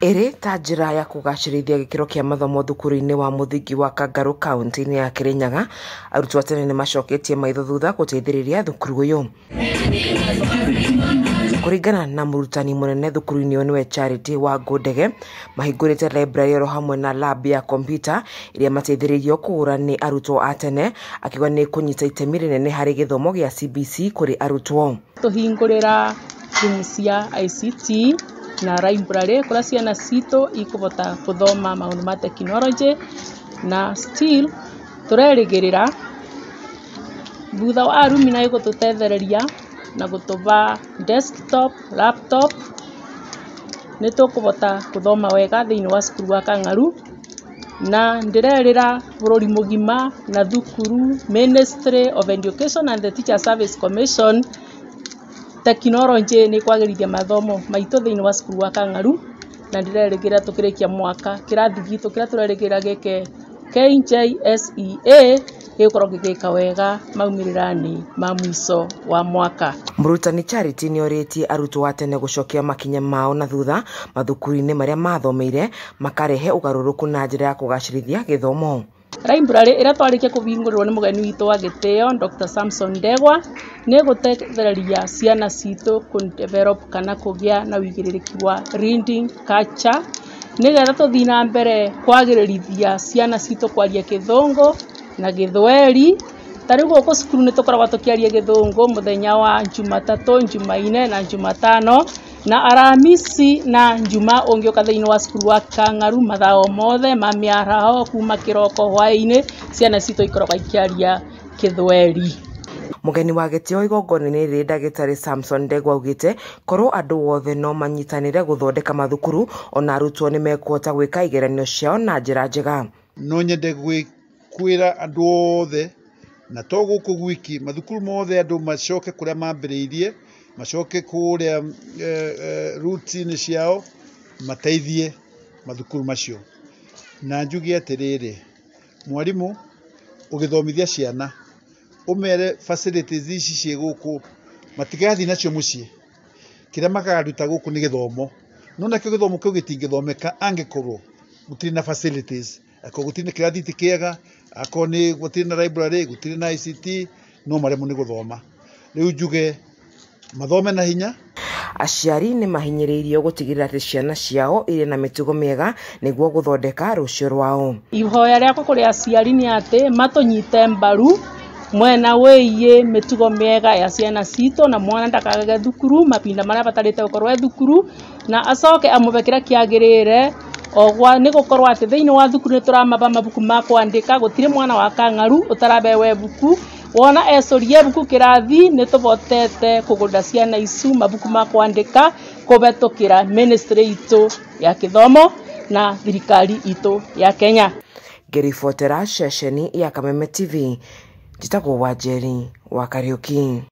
Ĩrĩ ta njĩra ya kũgacĩrithia gĩkĩro kĩa mathomo thukuru-inĩ wa mũthingi wa Kangarũ kaunti-inĩ ya Kirinyaga, arutwo a tene nĩmacoketie maitho thutha gũteithĩrĩria thukuru ũyũ. Kũringana na mũrutani mũnene thukuru-inĩ ũyũ nĩwe Charity wa Ngũndege, mahingũrĩte library oro hamwe na lab ya kompiuta ĩrĩa mateithĩrĩirio kũgũra nĩ arutwo a tene, akiuga nĩ kũnyita itemi rĩnene harĩ gĩthomo gĩa CBC kũrĩ arutwo. Tũhingũrĩra room cia ICT na library kũrĩa ciana citũ ikũhota gũthoma maũndũ ma tekinoronjĩ, na still tũrerĩgĩrĩra thutha wa alumni gũtũtethereria na gũtũba desktop, laptop, nĩ tũkũhota gũthoma wega thĩinĩ wa cukuru wa Kang'aru. Na ndĩrerĩra bũrũri mũgima na thukuru, Ministry of Education and the Teacher Service Commission, tekinoronjĩ nĩ kwagĩrithia mathomo maitũ thĩinĩ wa cukuru wa Kang'aru, na ndĩrerĩgĩrĩra tũkĩrĩkia mwaka kĩrathi gitũ kĩrĩa tũrerĩgĩrĩra gĩke KJSEA gĩgũkorwo gĩgĩka wega maumĩrĩra-inĩ ma mũico wa mwaka. Mũrutani Charity nĩorĩtie arutwo a tene gũcokia makinya mao na thutha mathukuru-inĩ marĩa mathomeire, makarehe ũgarũrũku na njĩra ya kũgacĩrithia gĩthomo. Library ĩrĩa twarĩkia kũhingũrĩrwo nĩ mũgeni witũ wa gĩtĩo Dr. Samson Ndegwa nĩ gũteithĩrĩria ciana citũ kũ develop kana kũgĩa na ũigĩrĩrĩki wa reading culture, nĩgetha tũthiĩ na mbere kwagĩrĩrithia ciana citũ kwaria gĩthũngũ na gĩthweri. Ta rĩu gũkũ cukuru nĩ tũkoragwo tũkĩaria gĩthũngũ mũthenya wa Jumatatũ, Jumaine na Jumatano, na Aramisi na Njuma ũngĩũka thĩinĩ wa cukuru wa Kang'aru mathaa o mothe ma mĩaraho kuma kĩroko hwaĩ-inĩ ciana citũ ikoragwo ikĩaria gĩthweri. Mũgeni wa gĩtĩo igongona-inĩ rĩrĩ ndagĩtarĩ Samson Ndegwa augĩte korwo andũ othe no manyitanĩre gũthondeka mathukuru ona arutwo nĩ mekũhota gwĩka igeranio ciao na njĩra njega. No nyende kwĩra andũ othe na to gũkũ gwiki, mathukuru mothe andũ macoke kũrĩa mambĩrĩirie, macoke kũrĩa roots-inĩ ciao, mateithie mathukuru macio. Na njuge atĩrĩrĩ, mwarimũ ũgĩthomithia ciana ũmere facilities ici ciĩ gũkũ matigathiĩ nacio mũciĩ, kĩrĩa makaruta gũkũ nĩ gĩthomo, no nakĩo gĩthomo kĩu gĩtingĩthomeka angĩkorwo gũtirĩ na facilities, akorwo gũtirĩ na kĩrathi ti kĩega, akorwo nĩ gũtirĩ na library, gũtirĩ na ICT, no maremwo nĩ gũthoma. Rĩu njuge mathome na hinya. Aciari nĩ mahinyĩrĩirio gũtigĩrĩra atĩ ciana ciao irĩ na mĩtugo mĩega nĩguo gũthondeka rũciũ rwao. Ihoya rĩakwa kũrĩ aciari nĩ atĩ matũnyite mbaru mwena wĩgiĩ mĩtugo mĩega ya ciana citũ, na mwana ndakagage thukuru mahinda marĩa abatarĩte gũkorwo e thukuru, na acoke amũbe kĩrĩa kĩagĩrĩire. Ogwa nĩ gũkorwo atĩ thĩinĩ wa thukuru nĩ tũramaba mabuku ma kwandĩka, gũtirĩ mwana wa Kang'aru ũtarabewe ibuku. Wona ecoria ibuku kĩrathi nĩ tũbotete kũgũrĩra ciana icu mabuku ma kwandĩka kũhetũkĩra ministry itũ ya gĩthomo na thirikari itũ ya Kenya. Ngĩribotera ceceni ya Kameme TV, njĩtagwo Wanjeri wa Kariũki.